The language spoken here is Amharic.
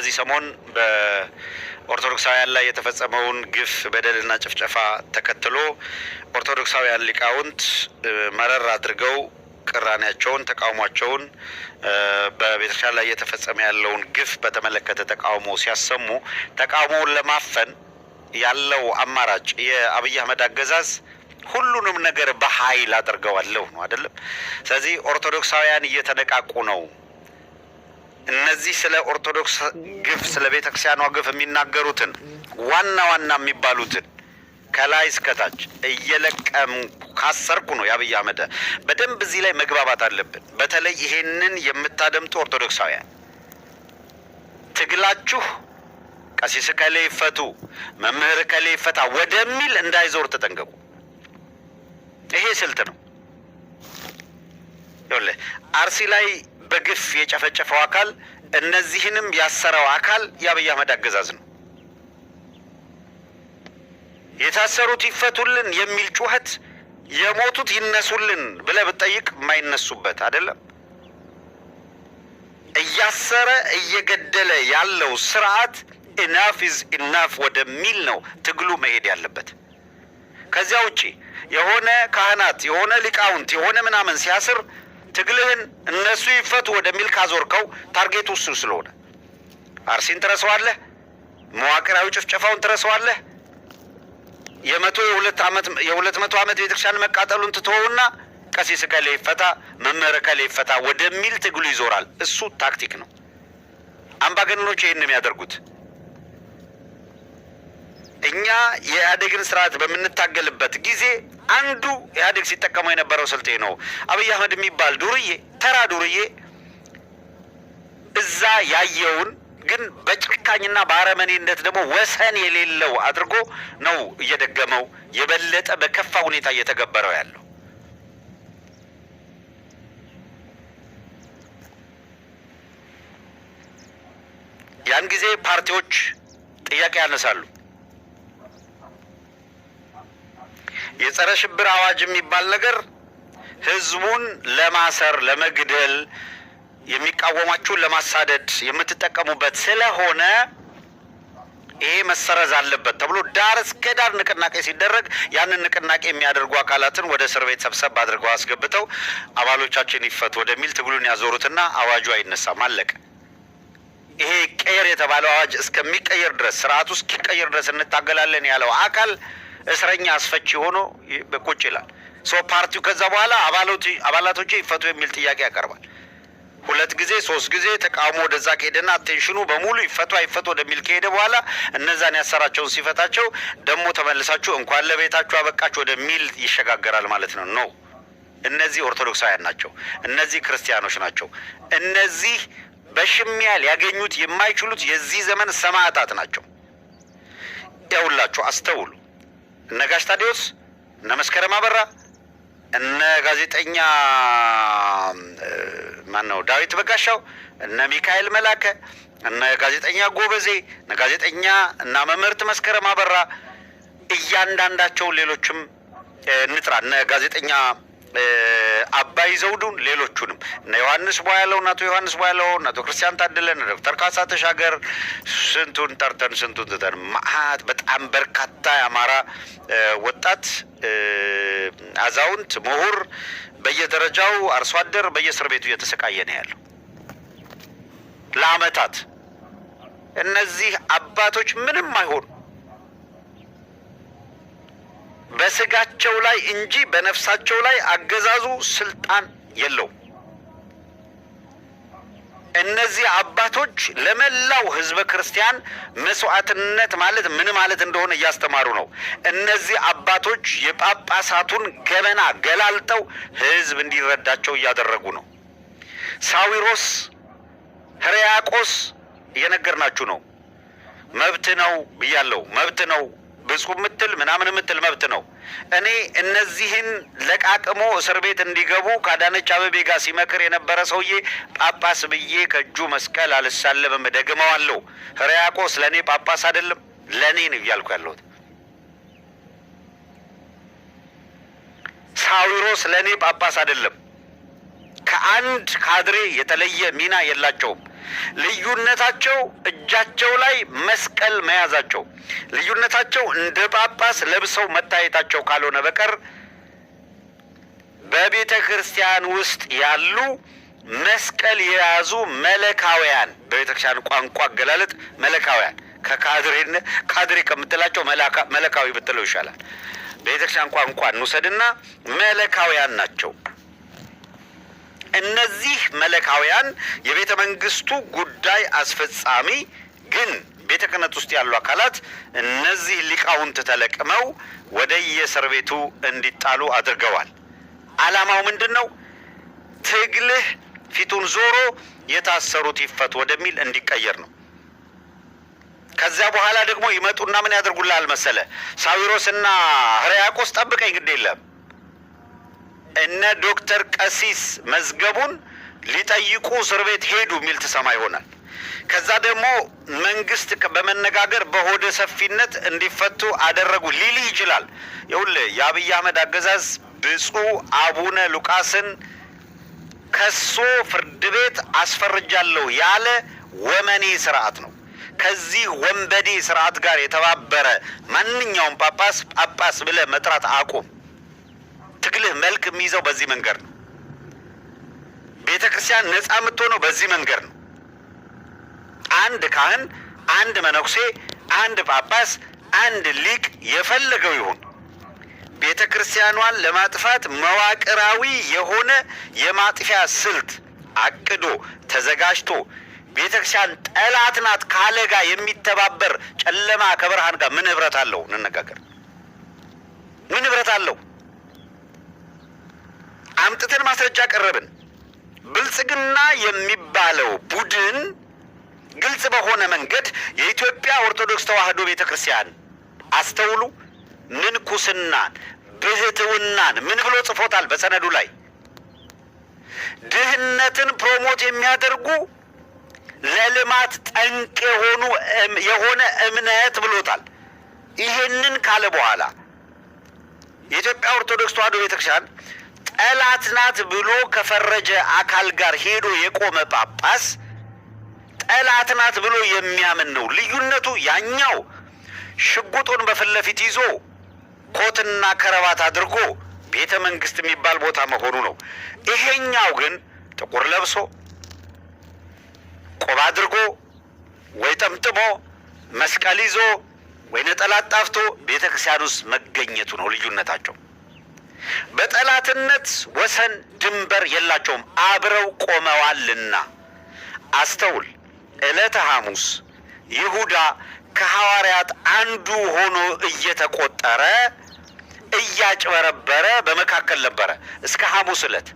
በዚህ ሰሞን በኦርቶዶክሳውያን ላይ የተፈጸመውን ግፍ፣ በደልና ጭፍጨፋ ተከትሎ ኦርቶዶክሳውያን ሊቃውንት መረር አድርገው ቅራኔያቸውን፣ ተቃውሟቸውን፣ በቤተክርስቲያን ላይ እየተፈጸመ ያለውን ግፍ በተመለከተ ተቃውሞ ሲያሰሙ ተቃውሞውን ለማፈን ያለው አማራጭ የአብይ አህመድ አገዛዝ ሁሉንም ነገር በኃይል አድርገዋለሁ ነው፣ አይደለም? ስለዚህ ኦርቶዶክሳውያን እየተነቃቁ ነው። እነዚህ ስለ ኦርቶዶክስ ግፍ፣ ስለ ቤተክርስቲያኗ ግፍ የሚናገሩትን ዋና ዋና የሚባሉትን ከላይ እስከታች እየለቀም ካሰርኩ ነው የአብይ አህመድ። በደንብ እዚህ ላይ መግባባት አለብን። በተለይ ይሄንን የምታደምጡ ኦርቶዶክሳውያን፣ ትግላችሁ ቀሲስ እከሌ ይፈቱ፣ መምህር እከሌ ይፈታ ወደሚል እንዳይዞር ተጠንቀቁ። ይሄ ስልት ነው። ይኸውልህ፣ አርሲ ላይ በግፍ የጨፈጨፈው አካል፣ እነዚህንም ያሰረው አካል የአብይ አህመድ አገዛዝ ነው። የታሰሩት ይፈቱልን የሚል ጩኸት፣ የሞቱት ይነሱልን ብለህ ብትጠይቅ የማይነሱበት አይደለም። እያሰረ እየገደለ ያለው ስርዓት enough is enough ወደሚል ነው ትግሉ መሄድ ያለበት። ከዚያ ውጪ የሆነ ካህናት፣ የሆነ ሊቃውንት፣ የሆነ ምናምን ሲያስር ትግልህን እነሱ ይፈቱ ወደሚል ካዞርከው target ኡ እሱ ስለሆነ አርሲን ትረሳዋለህ፣ መዋቅራዊ ጭፍጨፋውን ትረሳዋለህ። የመቶ የሁለት ዓመት የ200 ዓመት ቤተክርስቲያን መቃጠሉን ትተወውና ቀሲስ እከሌ ይፈታ፣ መምህር እከሌ ይፈታ ወደሚል ትግሉ ይዞራል። እሱ ታክቲክ ነው። አምባገነኖች ይህን ነው የሚያደርጉት። እኛ የኢህአዴግን ስርዓት በምንታገልበት ጊዜ አንዱ ኢህአዴግ ሲጠቀመው የነበረው ስልት ነው። አብይ አህመድ የሚባል ዱርዬ፣ ተራ ዱርዬ እዛ ያየውን ግን በጭካኝና በአረመኔነት ደግሞ ወሰን የሌለው አድርጎ ነው እየደገመው፣ የበለጠ በከፋ ሁኔታ እየተገበረው ያለው። ያን ጊዜ ፓርቲዎች ጥያቄ ያነሳሉ። የጸረ ሽብር አዋጅ የሚባል ነገር ህዝቡን ለማሰር፣ ለመግደል፣ የሚቃወማችሁን ለማሳደድ የምትጠቀሙበት ስለሆነ ይሄ መሰረዝ አለበት ተብሎ ዳር እስከ ዳር ንቅናቄ ሲደረግ ያንን ንቅናቄ የሚያደርጉ አካላትን ወደ እስር ቤት ሰብሰብ አድርገው አስገብተው አባሎቻችን ይፈቱ ወደሚል ትግሉን ያዞሩትና አዋጁ አይነሳም፣ አለቀ። ይሄ ቀየር የተባለው አዋጅ እስከሚቀየር ድረስ፣ ስርዓቱ እስኪቀየር ድረስ እንታገላለን ያለው አካል እስረኛ አስፈቺ ሆኖ ቁጭ ይላል። So ፓርቲው ከዛ በኋላ አባላቶቼ ይፈቱ የሚል ጥያቄ ያቀርባል። ሁለት ጊዜ ሶስት ጊዜ ተቃውሞ ወደዛ ከሄደና attention ኑ በሙሉ ይፈቱ አይፈቱ ወደሚል ከሄደ በኋላ እነዛን ያሰራቸውን ሲፈታቸው ደግሞ ተመልሳችሁ እንኳን ለቤታችሁ አበቃችሁ ወደሚል ይሸጋገራል ማለት ነው። No፣ እነዚህ ኦርቶዶክሳውያን ናቸው። እነዚህ ክርስቲያኖች ናቸው። እነዚህ በሽሚያ ሊያገኙት የማይችሉት የዚህ ዘመን ሰማዕታት ናቸው። ያውላችሁ፣ አስተውሉ። እነ ጋሽ ታዲዮስ፣ እነ መስከረም አበራ፣ እነ ጋዜጠኛ ማን ነው ዳዊት በጋሻው፣ እነ ሚካኤል መላከ፣ እነ ጋዜጠኛ ጎበዜ፣ እነ ጋዜጠኛ እና መምህርት መስከረም አበራ፣ እያንዳንዳቸው፣ ሌሎችም እንጥራ፣ እነ ጋዜጠኛ አባይ ዘውዱን፣ ሌሎቹንም፣ እነ ዮሐንስ ቧያለው፣ አቶ ዮሐንስ ቧያለው፣ አቶ ክርስቲያን ታደለን፣ ዶክተር ካሳ ተሻገር፣ ስንቱን ጠርተን ስንቱን ትተን፣ መዓት፣ በጣም በርካታ የአማራ ወጣት፣ አዛውንት፣ ምሁር፣ በየደረጃው አርሶ አደር በየእስር ቤቱ እየተሰቃየ ነው ያለው ለአመታት። እነዚህ አባቶች ምንም አይሆኑ፣ በስጋቸው ላይ እንጂ በነፍሳቸው ላይ አገዛዙ ስልጣን የለውም። እነዚህ አባቶች ለመላው ሕዝበ ክርስቲያን መስዋዕትነት ማለት ምን ማለት እንደሆነ እያስተማሩ ነው። እነዚህ አባቶች የጳጳሳቱን ገበና ገላልጠው ሕዝብ እንዲረዳቸው እያደረጉ ነው። ሳዊሮስ፣ ሕርያቆስ እየነገርናችሁ ነው። መብት ነው ብያለሁ። መብት ነው፣ ብፁዕ ምትል ምናምን ምትል መብት ነው። እኔ እነዚህን ለቃቅሞ እስር ቤት እንዲገቡ ከአዳነች አቤቤ ጋር ሲመክር የነበረ ሰውዬ ጳጳስ ብዬ ከእጁ መስቀል አልሳለምም። ደግመዋለሁ። ሕርያቆስ ለእኔ ጳጳስ አይደለም፣ ለእኔ ነው እያልኩ ያለሁት። ሳዊሮስ ለእኔ ጳጳስ አይደለም። ከአንድ ካድሬ የተለየ ሚና የላቸውም። ልዩነታቸው እጃቸው ላይ መስቀል መያዛቸው፣ ልዩነታቸው እንደ ጳጳስ ለብሰው መታየታቸው ካልሆነ በቀር በቤተ ክርስቲያን ውስጥ ያሉ መስቀል የያዙ መለካውያን፣ በቤተ ክርስቲያን ቋንቋ አገላለጥ መለካውያን፣ ከካድሬ ካድሬ ከምትላቸው መለካዊ ብትለው ይሻላል። ቤተ ክርስቲያን ቋንቋ እንውሰድና መለካውያን ናቸው። እነዚህ መለካውያን የቤተ መንግስቱ ጉዳይ አስፈጻሚ ግን ቤተ ክህነት ውስጥ ያሉ አካላት እነዚህ ሊቃውንት ተለቅመው ወደ የእስር ቤቱ እንዲጣሉ አድርገዋል። ዓላማው ምንድን ነው? ትግልህ ፊቱን ዞሮ የታሰሩት ይፈቱ ወደሚል እንዲቀየር ነው። ከዚያ በኋላ ደግሞ ይመጡና ምን ያደርጉልሃል መሰለ? ሳዊሮስና ሕርያቆስ ጠብቀኝ፣ ግድ የለም፣ እነ ዶክተር ቀሲስ መዝገቡን ሊጠይቁ እስር ቤት ሄዱ የሚል ትሰማ ይሆናል። ከዛ ደግሞ መንግስት በመነጋገር በሆደ ሰፊነት እንዲፈቱ አደረጉ ሊልህ ይችላል። ይኸውልህ፣ የአብይ አህመድ አገዛዝ ብፁዕ አቡነ ሉቃስን ከሶ ፍርድ ቤት አስፈርጃለሁ ያለ ወመኔ ስርዓት ነው። ከዚህ ወንበዴ ስርዓት ጋር የተባበረ ማንኛውም ጳጳስ ጳጳስ ብለህ መጥራት አቁም። ትግልህ መልክ የሚይዘው በዚህ መንገድ ነው። ቤተ ክርስቲያን ነፃ የምትሆነው በዚህ መንገድ ነው። አንድ ካህን፣ አንድ መነኩሴ፣ አንድ ጳጳስ፣ አንድ ሊቅ የፈለገው ይሁን ቤተ ክርስቲያኗን ለማጥፋት መዋቅራዊ የሆነ የማጥፊያ ስልት አቅዶ ተዘጋጅቶ ቤተ ክርስቲያን ጠላት ናት ካለ ጋር የሚተባበር ጨለማ ከብርሃን ጋር ምን ህብረት አለው? እንነጋገር። ምን ህብረት አለው? አምጥተን ማስረጃ ቀረብን። ብልጽግና የሚባለው ቡድን ግልጽ በሆነ መንገድ የኢትዮጵያ ኦርቶዶክስ ተዋሕዶ ቤተ ክርስቲያን፣ አስተውሉ፣ ምንኩስናን፣ ብህትውናን ምን ብሎ ጽፎታል በሰነዱ ላይ? ድህነትን promote የሚያደርጉ ለልማት ጠንቅ የሆነ እምነት ብሎታል። ይሄንን ካለ በኋላ የኢትዮጵያ ኦርቶዶክስ ተዋሕዶ ቤተክርስቲያን ጠላት ናት ብሎ ከፈረጀ አካል ጋር ሄዶ የቆመ ጳጳስ ጠላት ናት ብሎ የሚያምን ነው። ልዩነቱ ያኛው ሽጉጡን በፊት ለፊት ይዞ ኮትና ከረባት አድርጎ ቤተ መንግስት የሚባል ቦታ መሆኑ ነው። ይሄኛው ግን ጥቁር ለብሶ፣ ቆብ አድርጎ ወይ ጠምጥሞ፣ መስቀል ይዞ ወይ ነጠላ አጣፍቶ ቤተ ክርስቲያን ውስጥ መገኘቱ ነው ልዩነታቸው። በጠላትነት ወሰን ድንበር የላቸውም፣ አብረው ቆመዋልና። አስተውል። ዕለተ ሐሙስ ይሁዳ ከሐዋርያት አንዱ ሆኖ እየተቆጠረ እያጭበረበረ በመካከል ነበረ እስከ ሐሙስ ዕለት።